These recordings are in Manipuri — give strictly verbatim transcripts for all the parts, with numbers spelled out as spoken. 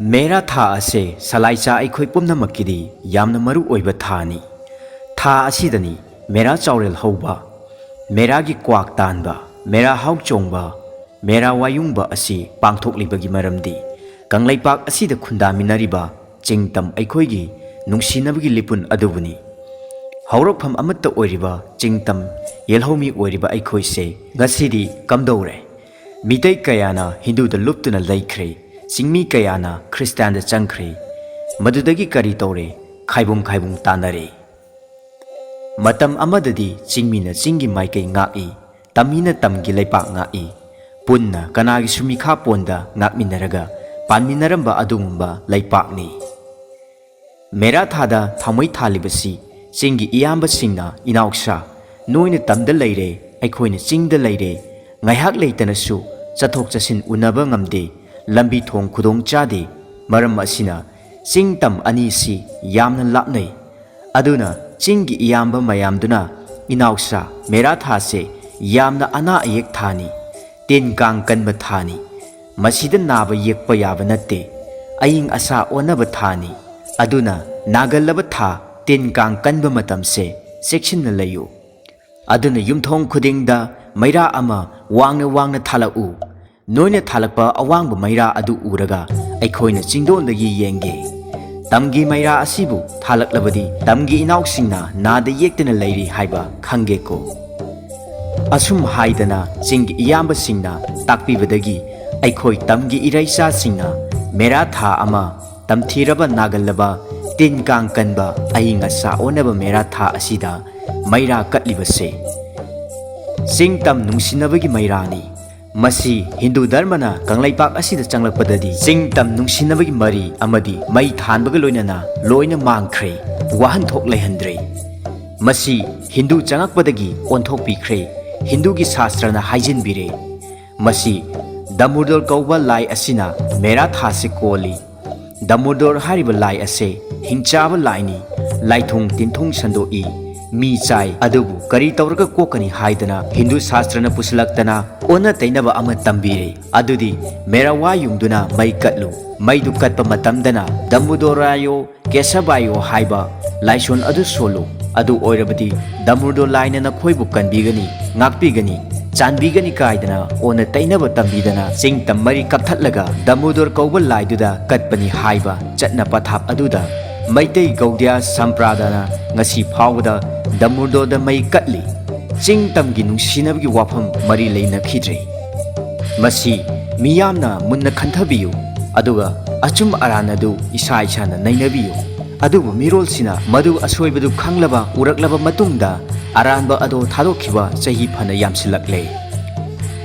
ꯃꯦꯔꯥ ꯊꯥ ꯑꯁꯦ ꯁꯂꯥꯏꯆꯥ ꯑꯩꯈꯣꯏ ꯄꯨꯝꯅꯃꯛꯀꯤꯗꯤ ꯌꯥꯝꯅ ꯃꯔꯨ ꯑꯣꯏꯕ ꯊꯥꯅꯤ꯫ ꯊꯥ ꯑꯁꯤꯗꯅꯤ ꯃꯦꯔꯥ ꯆꯥꯎꯔꯦꯜ ꯍꯧꯕ, ꯃꯦꯔꯥꯒꯤ ꯀ꯭ꯋꯥꯛ ꯇꯥꯟꯕ, ꯃꯦꯔꯥ ꯍꯥꯎ ꯆꯣꯡꯕ, ꯃꯦꯔꯥ ꯋꯥꯌꯨꯡꯕ ꯑꯁꯤ ꯄꯥꯡꯊꯣꯛꯂꯤꯕꯒꯤ ꯃꯔꯝꯗꯤ ꯀꯪꯂꯩꯄꯥꯛ ꯑꯁꯤꯗ ꯈꯨꯟꯗꯥꯃꯤꯟꯅꯔꯤꯕ ꯆꯤꯡꯇꯝ ꯑꯩꯈꯣꯏꯒꯤ ꯅꯨꯡꯁꯤꯅꯕꯒꯤ ꯂꯤꯄꯨꯟ ꯑꯗꯨꯕꯨꯅꯤ꯫ ꯍꯧꯔꯛꯐꯝ ꯑꯃꯠꯇ ꯑꯣꯏꯔꯤꯕ ꯆꯤꯡꯇꯝ ꯌꯦꯜꯍꯧꯃꯤ ꯑꯣꯏꯔꯤꯕ ꯑꯩꯈꯣꯏꯁꯦ ꯉꯁꯤꯗꯤ ꯀꯝꯗꯧꯔꯦ? ꯃꯤꯇꯩ ꯀꯌꯥꯅ ꯍꯤꯟꯗꯨꯗ ꯂꯨꯞꯇꯨꯅ ꯂꯩꯈ꯭ꯔꯦ, ꯆꯤꯡꯃꯤ ꯀꯌꯥꯅ ꯈ꯭ꯔꯤꯁꯇꯥꯟꯗ ꯆꯪꯈ꯭ꯔꯦ꯫ ꯃꯗꯨꯗꯒꯤ ꯀꯔꯤ ꯇꯧꯔꯦ? ꯈꯥꯏꯕꯨꯡ ꯈꯥꯏꯕꯨꯡ ꯇꯥꯟꯅꯔꯦ꯫ ꯃꯇꯝ ꯑꯃꯗꯗꯤ ꯆꯤꯡꯃꯤꯅ ꯆꯤꯡꯒꯤ ꯃꯥꯏꯀꯩ ꯉꯥꯛꯏ, ꯇꯝꯃꯤꯅ ꯇꯝꯒꯤ ꯂꯩꯄꯥꯛ ꯉꯥꯛꯏ꯫ ꯄꯨꯟꯅ ꯀꯅꯥꯒꯤꯁꯨ ꯃꯤꯈꯥ ꯄꯣꯟꯗ ꯉꯥꯛꯃꯤꯟꯅꯔꯒ ꯄꯥꯟꯃꯤꯟꯅꯔꯝꯕ ꯑꯗꯨꯒꯨꯝꯕ ꯂꯩꯄꯥꯛꯅꯤ꯫ ꯃꯦꯔꯥ ꯊꯥꯗ ꯊꯥꯎꯃꯩ ꯊꯥꯜꯂꯤꯕꯁꯤ ꯆꯤꯡꯒꯤ ꯏꯌꯥꯝꯕꯁꯤꯡꯅ, "ꯏꯅꯥꯎꯁꯥ, ꯅꯣꯏꯅ ꯇꯝꯗ ꯂꯩꯔꯦ, ꯑꯩꯈꯣꯏꯅ ꯆꯤꯡꯗ ꯂꯩꯔꯦ, ꯉꯥꯏꯍꯥꯛ ꯂꯩꯇꯅꯁꯨ ꯆꯠꯊꯣꯛ ꯆꯠꯁꯤꯟ ꯎꯅꯕ ꯉꯝꯗꯦ, ꯂꯝꯕꯤ ꯊꯣꯡ ꯈꯨꯗꯣꯡ ꯆꯥꯗꯦ꯫ ꯃꯔꯝ ꯑꯁꯤꯅ ꯆꯤꯡ ꯇꯝ ꯑꯅꯤꯁꯤ ꯌꯥꯝꯅ ꯂꯥꯞꯅꯩ꯫ ꯑꯗꯨꯅ ꯆꯤꯡꯒꯤ ꯏꯌꯥꯝꯕ ꯃꯌꯥꯝꯗꯨꯅ, ꯏꯅꯥꯎꯁꯥ, ꯃꯦꯔꯥ ꯊꯥꯁꯦ ꯌꯥꯝꯅ ꯑꯅꯥ ꯑꯌꯦꯛ ꯊꯥꯅꯤ, ꯇꯤꯟ ꯀꯥꯡ ꯀꯟꯕ ꯊꯥꯅꯤ꯫ ꯃꯁꯤꯗ ꯅꯥꯕ ꯌꯦꯛꯄ ꯌꯥꯕ ꯅꯠꯇꯦ꯫ ꯑꯏꯪ ꯑꯁꯥ ꯑꯣꯟꯅꯕ ꯊꯥꯅꯤ꯫ ꯑꯗꯨꯅ ꯅꯥꯒꯜꯂꯕ ꯊꯥ, ꯇꯤꯟ ꯀꯥꯡ ꯀꯟꯕ ꯃꯇꯝꯁꯦ ꯆꯦꯛꯁꯤꯟꯅ ꯂꯩꯌꯨ꯫ ꯑꯗꯨꯅ ꯌꯨꯝꯊꯣꯡ ꯈꯨꯗꯤꯡꯗ ꯃꯩꯔꯥ ꯑꯃ ꯋꯥꯡꯅ ꯋꯥꯡꯅ ꯊꯥꯜꯂꯛꯎ꯫ ꯅꯣꯏꯅ ꯊꯥꯜꯂꯛꯄ ꯑꯋꯥꯡꯕ ꯃꯩꯔꯥ ꯑꯗꯨ ꯎꯔꯒ ꯑꯩꯈꯣꯏꯅ ꯆꯤꯡꯗꯣꯟꯗꯒꯤ ꯌꯦꯡꯒꯦ꯫ ꯇꯝꯒꯤ ꯃꯩꯔꯥ ꯑꯁꯤꯕꯨ ꯊꯥꯜꯂꯛꯂꯕꯗꯤ ꯇꯝꯒꯤ ꯏꯅꯥꯎꯁꯤꯡꯅ ꯅꯥꯗ ꯌꯦꯛꯇꯅ ꯂꯩꯔꯤ ꯍꯥꯏꯕ ꯈꯪꯒꯦꯀꯣ?" ꯑꯁꯨꯝ ꯍꯥꯏꯗꯅ ꯆꯤꯡꯒꯤ ꯏꯌꯥꯝꯕꯁꯤꯡꯅ ꯇꯥꯛꯄꯤꯕꯗꯒꯤ ꯑꯩꯈꯣꯏ ꯇꯝꯒꯤ ꯏꯔꯩꯆꯥꯁꯤꯡꯅ ꯃꯦꯔꯥ ꯊꯥ ꯑꯃ, ꯇꯝꯊꯤꯔꯕ ꯅꯥꯒꯜꯂꯕ ꯇꯤꯟ ꯀꯥꯡ ꯀꯟꯕ ꯑꯏꯪ ꯑꯁꯥ ꯑꯣꯟꯅꯕ ꯃꯦꯔꯥ ꯊꯥ ꯑꯁꯤꯗ ꯃꯩꯔꯥ ꯀꯠꯂꯤꯕꯁꯦ ꯆꯤꯡ ꯇꯝ ꯅꯨꯡꯁꯤꯅꯕꯒꯤ ꯃꯩꯔꯥꯅꯤ꯫ ꯃꯁꯤ ꯍꯤꯟꯗꯨ ꯙꯔꯃꯅ ꯀꯪꯂꯩꯄꯥꯛ ꯑꯁꯤꯗ ꯆꯪꯂꯛꯄꯗꯗꯤ ꯆꯤꯡ ꯇꯝ ꯅꯨꯡꯁꯤꯅꯕꯒꯤ ꯃꯔꯤ ꯑꯃꯗꯤ ꯃꯩ ꯊꯥꯟꯕꯒ ꯂꯣꯏꯅꯅ ꯂꯣꯏꯅ ꯃꯥꯡꯈ꯭ꯔꯦ, ꯋꯥꯍꯟꯊꯣꯛ ꯂꯩꯍꯟꯗ꯭ꯔꯦ꯫ ꯃꯁꯤ ꯍꯤꯟꯗꯨ ꯆꯪꯂꯛꯄꯗꯒꯤ ꯑꯣꯟꯊꯣꯛꯄꯤꯈ꯭ꯔꯦ, ꯍꯤꯟꯗꯨꯒꯤ ꯁꯥꯁꯇ꯭ꯔꯅ ꯍꯥꯏꯖꯤꯟꯕꯤꯔꯦ꯫ ꯃꯁꯤ ꯗꯃꯣꯗꯣꯔ ꯀꯧꯕ ꯂꯥꯏ ꯑꯁꯤꯅ ꯃꯦꯔꯥ ꯊꯥꯁꯤ ꯀꯣꯜꯂꯤ꯫ ꯗꯃꯣꯗꯣꯔ ꯍꯥꯏꯔꯤꯕ ꯂꯥꯏ ꯑꯁꯦ ꯍꯤꯡꯆꯥꯕ ꯂꯥꯏꯅꯤ, ꯂꯥꯏꯊꯨꯡ ꯇꯤꯟꯊꯨꯡ ꯁꯟꯗꯣꯛꯏ, ꯃꯤ ꯆꯥꯏ, ꯑꯗꯨꯕꯨ ꯀꯔꯤ ꯇꯧꯔꯒ ꯀꯣꯛꯀꯅꯤ ꯍꯥꯏꯗꯅ ꯍꯤꯟꯗꯨ ꯁꯥꯁꯇ꯭ꯔꯅ ꯄꯨꯁꯤꯜꯂꯛꯇꯅ ꯑꯣꯟꯅ ꯇꯩꯅꯕ ꯑꯃ ꯇꯝꯕꯤꯔꯦ꯫ ꯑꯗꯨꯗꯤ ꯃꯦꯔꯥ ꯋꯥ ꯌꯨꯡꯗꯨꯅ ꯃꯩ ꯀꯠꯂꯨ, ꯃꯩꯗꯨ ꯀꯠꯄ ꯃꯇꯝꯗꯅ ꯗꯝꯕꯨꯗꯣꯔꯥꯌꯣ ꯀꯦꯁꯕꯥꯌꯣ ꯍꯥꯏꯕ ꯂꯥꯏꯁꯣꯟ ꯑꯗꯨ ꯁꯣꯜꯂꯨ꯫ ꯑꯗꯨ ꯑꯣꯏꯔꯕꯗꯤ ꯗꯝꯕꯨꯗꯣ ꯂꯥꯏꯅ ꯅꯈꯣꯏꯕꯨ ꯀꯟꯕꯤꯒꯅꯤ, ꯉꯥꯛꯄꯤꯒꯅꯤ, ꯆꯥꯟꯕꯤꯒꯅꯤ ꯀꯥꯏꯗꯅ ꯑꯣꯟꯅ ꯇꯩꯅꯕ ꯇꯝꯕꯤꯗꯅ ꯆꯤꯡ ꯇꯝ ꯃꯔꯤ ꯀꯛꯊꯠꯂꯒ ꯗꯝꯕꯨꯗꯣꯔ ꯀꯧꯕ ꯂꯥꯏꯗꯨꯗ ꯀꯠꯄꯅꯤ ꯍꯥꯏꯕ ꯆꯠꯅ ꯄꯊꯥꯞ ꯑꯗꯨꯗ ꯃꯩꯇꯩ ꯒꯧꯗ꯭ꯌꯥ ꯁꯝꯄ꯭ꯔꯗꯥꯅ ꯉꯁꯤ ꯐꯥꯎꯕꯗ ꯗꯝꯕꯨꯗꯣꯔꯗ ꯃꯩ ꯀꯠꯂꯤ꯫ ꯆꯤꯡ ꯇꯝꯒꯤ ꯅꯨꯡꯁꯤꯅꯕꯒꯤ ꯋꯥꯐꯝ ꯃꯔꯤ ꯂꯩꯅꯈꯤꯗ꯭ꯔꯦ꯫ ꯃꯁꯤ ꯃꯤꯌꯥꯝꯅ ꯃꯨꯟꯅ ꯈꯟꯊꯕꯤꯌꯨ, ꯑꯗꯨꯒ ꯑꯆꯨꯝ ꯑꯔꯥꯟ ꯑꯗꯨ ꯏꯁꯥ ꯏꯁꯥꯅ ꯅꯩꯅꯕꯤꯌꯨ꯫ ꯑꯗꯨꯕꯨ ꯃꯤꯔꯣꯜꯁꯤꯅ ꯃꯗꯨ ꯑꯁꯣꯏꯕꯗꯨ ꯈꯪꯂꯕ ꯎꯔꯛꯂꯕ ꯃꯇꯨꯡꯗ ꯑꯔꯥꯟꯕ ꯑꯗꯣ ꯊꯥꯗꯣꯛꯈꯤꯕ ꯆꯍꯤ ꯐꯅ ꯌꯥꯝꯁꯤꯜꯂꯛꯂꯦ꯫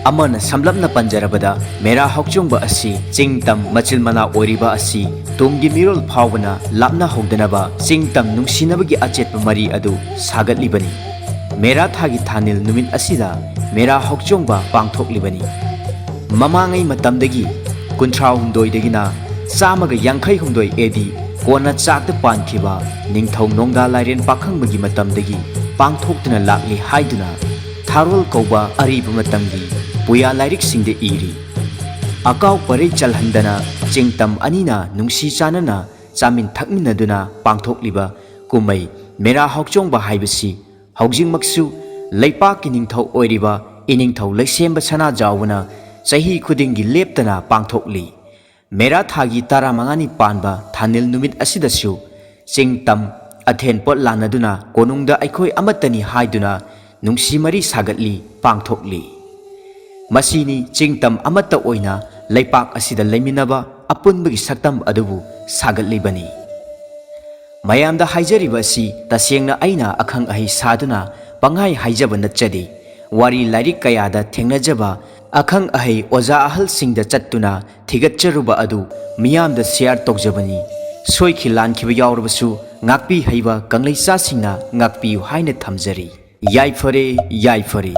ꯑꯃꯅ ꯁꯝꯂꯞꯅ ꯄꯟꯖꯔꯕꯗ, ꯃꯦꯔꯥ ꯍꯥꯎꯆꯣꯡꯕ ꯑꯁꯤ ꯆꯤꯡ ꯇꯝ ꯃꯆꯤꯜ ꯃꯅꯥꯎ ꯑꯣꯏꯔꯤꯕ ꯑꯁꯤ ꯇꯨꯡꯒꯤ ꯃꯤꯔꯣꯜ ꯐꯥꯎꯕꯅ ꯂꯥꯞꯅꯍꯧꯗꯅꯕ ꯆꯤꯡ ꯇꯝ ꯅꯨꯡꯁꯤꯅꯕꯒꯤ ꯑꯆꯦꯠꯄ ꯃꯔꯤ ꯑꯗꯨ ꯁꯥꯒꯠꯂꯤꯕꯅꯤ꯫ ꯃꯦꯔꯥ ꯊꯥꯒꯤ ꯊꯥꯅꯤꯜ ꯅꯨꯃꯤꯠ ꯑꯁꯤꯗ ꯃꯦꯔꯥ ꯍꯥꯎꯆꯣꯡꯕ ꯄꯥꯡꯊꯣꯛꯂꯤꯕꯅꯤ꯫ ꯃꯃꯥꯡꯉꯩ ꯃꯇꯝꯗꯒꯤ ꯀꯨꯟꯊ꯭ꯔꯥ ꯍꯨꯝꯗꯣꯏꯗꯒꯤꯅ ꯆꯥꯝꯃꯒ ꯌꯥꯡꯈꯩ ꯍꯨꯝꯗꯣꯏ ꯑꯦ ꯗꯤ ꯀꯣꯟꯅ ꯆꯥꯛꯇ ꯄꯥꯟꯈꯤꯕ ꯅꯤꯡꯊꯧ ꯅꯣꯡꯗꯥ ꯂꯥꯏꯔꯦꯟ ꯄꯥꯈꯪꯕꯒꯤ ꯃꯇꯝꯗꯒꯤ ꯄꯥꯡꯊꯣꯛꯇꯨꯅ ꯂꯥꯛꯂꯤ ꯍꯥꯏꯗꯨꯅ ꯊꯥꯔꯣꯜ ꯀꯧꯕ ꯑꯔꯤꯕ ꯃꯇꯝꯒꯤ ꯄꯨꯌꯥ ꯂꯥꯏꯔꯤꯛꯁꯤꯡꯗ ꯏꯔꯤ꯫ ꯑꯀꯥꯎ ꯄꯔꯩ ꯆꯜꯍꯟꯗꯅ ꯆꯤꯡꯇꯝ ꯑꯅꯤꯅ ꯅꯨꯡꯁꯤ ꯆꯥꯟꯅꯅ ꯆꯥꯃꯤꯟ ꯊꯛꯃꯤꯟꯅꯗꯨꯅ ꯄꯥꯡꯊꯣꯛꯂꯤꯕ ꯀꯨꯝꯃꯩ ꯃꯦꯔꯥ ꯍꯥꯎꯆꯣꯡꯕ ꯍꯥꯏꯕꯁꯤ ꯍꯧꯖꯤꯛꯃꯛꯁꯨ ꯂꯩꯄꯥꯛꯀꯤ ꯅꯤꯡꯊꯧ ꯑꯣꯏꯔꯤꯕ ꯏꯅꯤꯡꯊꯧ ꯂꯩꯁꯦꯝꯕ ꯁꯅꯥꯖꯥꯎꯕꯅ ꯆꯍꯤ ꯈꯨꯗꯤꯡꯒꯤ ꯂꯦꯞꯇꯅ ꯄꯥꯡꯊꯣꯛꯂꯤ꯫ ꯃꯦꯔꯥ ꯊꯥꯒꯤ ꯇꯔꯥꯃꯉꯥꯅꯤ ꯄꯥꯟꯕ ꯊꯥꯅꯤꯜ ꯅꯨꯃꯤꯠ ꯑꯁꯤꯗꯁꯨ ꯆꯤꯡ ꯇꯝ ꯑꯊꯦꯟ ꯄꯣꯠ ꯂꯥꯟꯅꯗꯨꯅ ꯀꯣꯅꯨꯡꯗ ꯑꯩꯈꯣꯏ ꯑꯃꯠꯇꯅꯤ ꯍꯥꯏꯗꯨꯅ ꯅꯨꯡꯁꯤ ꯃꯔꯤ ꯁꯥꯒꯠꯂꯤ, ꯄꯥꯡꯊꯣꯛꯂꯤ꯫ ꯃꯁꯤꯅꯤ ꯆꯤꯡ ꯇꯝ ꯑꯃꯠꯇ ꯑꯣꯏꯅ ꯂꯩꯄꯥꯛ ꯑꯁꯤꯗ ꯂꯩꯃꯤꯟꯅꯕ ꯑꯄꯨꯟꯕꯒꯤ ꯁꯛꯇꯝ ꯑꯗꯨꯕꯨ ꯁꯥꯒꯠꯂꯤꯕꯅꯤ꯫ ꯃꯌꯥꯝꯗ ꯍꯥꯏꯖꯔꯤꯕ ꯑꯁꯤ ꯇꯁꯦꯡꯅ ꯑꯩꯅ ꯑꯈꯪ ꯑꯍꯩ ꯁꯥꯗꯨꯅ ꯄꯪꯍꯥꯏ ꯍꯥꯏꯖꯕ ꯅꯠꯆꯗꯦ꯫ ꯋꯥꯔꯤ ꯂꯥꯏꯔꯤꯛ ꯀꯌꯥꯗ ꯊꯦꯡꯅꯖꯕ ꯑꯈꯪ ꯑꯍꯩ ꯑꯣꯖꯥ ꯑꯍꯜꯁꯤꯡꯗ ꯆꯠꯇꯨꯅ ꯊꯤꯒꯠꯆꯔꯨꯕ ꯑꯗꯨ ꯃꯤꯌꯥꯝꯗ ꯁꯤꯌꯥꯔ ꯇꯧꯖꯕꯅꯤ꯫ ꯁꯣꯏꯈꯤ ꯂꯥꯟꯈꯤꯕ ꯌꯥꯎꯔꯕꯁꯨ ꯉꯥꯛꯄꯤ ꯍꯩꯕ ꯀꯪꯂꯩꯆꯥꯁꯤꯡꯅ ꯉꯥꯛꯄꯤꯌꯨ ꯍꯥꯏꯅ ꯊꯝꯖꯔꯤ꯫ ꯌꯥꯏꯐꯔꯦ, ꯌꯥꯏꯐꯔꯦ꯫